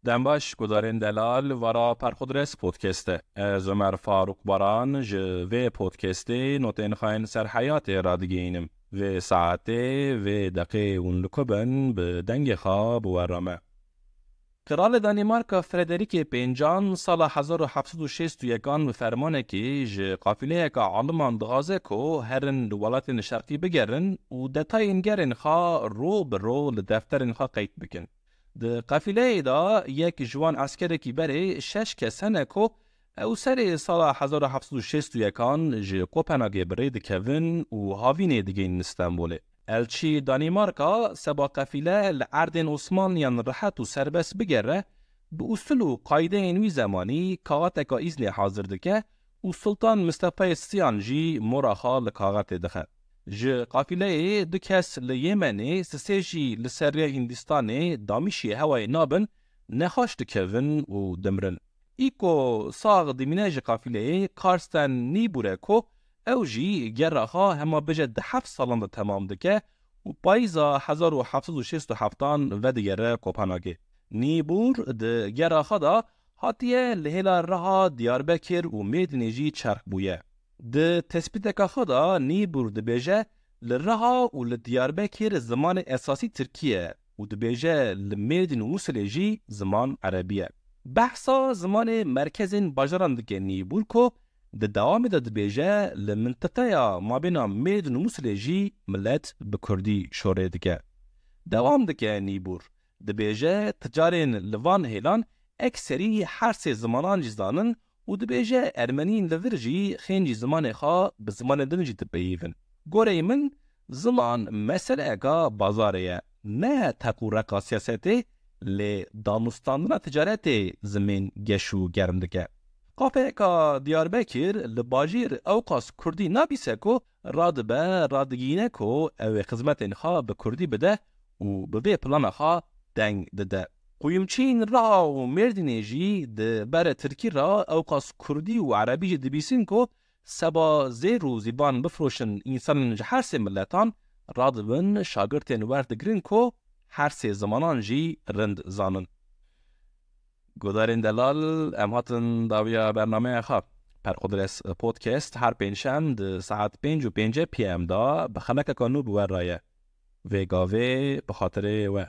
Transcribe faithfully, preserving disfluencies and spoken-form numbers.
Dem baş, gudarên delal, vara Perxudres Podcast e. Ez Ömer Faruk Baran ji vê podcastê notên xwe yên ser heyatê radigihînim. Vê saetê, vê deqê hûn li ku bin, bi dengê xwe bi we re me. Kralê Danîmarka Frederikê Pêncan sala hezar û heft sed û şêst û yekan bi fermanekî ji qafîleyeka aliman dixwaze ku herin li welatên şerqî bigerin û detayên gerên xwe ro bi ro li defterên xwe qeyd bikin. Di qefîleyê de yek ji wan eskerekî berê şeş kes hene ku ew serê sala hezar û heft sed û şêst û yekan ji Kopenhagê bi rê dikevin û havînê digihînin Stenbolê. Elçî Danîmarka seba qefîle li erdên Osmanliyan rehet û serbest bigere, bi usul û qaydeyên wî zemanî kaxeteka îznê hazir dike û Sultan Mistefayê Siyan jî mora xwe li kaxetê dixe. Ji qafîleyê du kes li Yemenê, sisê jî li ser rêya Hîndistanê damîşiyê hewayê nabin, nexweş dikevin û dimrin. Î ku sax dimîne ji qafîleyê Karsten Nîbûr e ku ew jî gera xwe hema bêje di heft salan de temam dike û payîza hezar û heft sed û şêst û heftan vedigere Kopenhagê. Nîbûr di gera xwe de hatiye li hêla Riha, Diyarbekir û Mêrdînê jî çerx bûye. Di tespîteka xwe de Nîbûr dibêje, li Riha û li Diyarbekir zimanê esasî tirkî ye û dibêje li Mêrdîn û Mûsilê jî ziman erebî ye. Behsa zimanê merkezên bajaran dike Nîbûr ku di dewamê de dibêje, li mintiqeya mabêna Mêrdîn û Mûsilê jî milet bi kurdî şorê dike. Dewam dike Nîbûr, dibêje, ticarên li van hêlan ekserî her sê zimanan jî zanin û dibêje, ermeniyên li vir jî xêncî zimanê xwe bi zimanên din jî dipeyivin. Goreyê min, ziman meseleyeka bazarê ye, ne teq û reqa siyasetê, lê danûstandina ticaretê zimên geş û germ dike. Qafeyeka Diyarbekir li bajêr ewqas kurdî nabîse ku radibe, radigihîne ku ew ê xizmetên xwe bi kurdî bide û bi vê plana xwe deng dide. Quyumçiyên Riha û Mêrdînê jî di berê tirkî re ewqas kurdî û erebî jî dibîsin ku seba zêr û zîvan bifroşin, însanên ji her sê miletan radibin, şagirtên werdigrin ku her sê zimanan jî rind zanin. Gudarên delal, em hatin dawiya bernameya xwe. Perxudres Podcast her pêncşem di saet pênc û pêncî P M de bi xelekeka nû bi we re ye. Vê gavê bi xatirê we.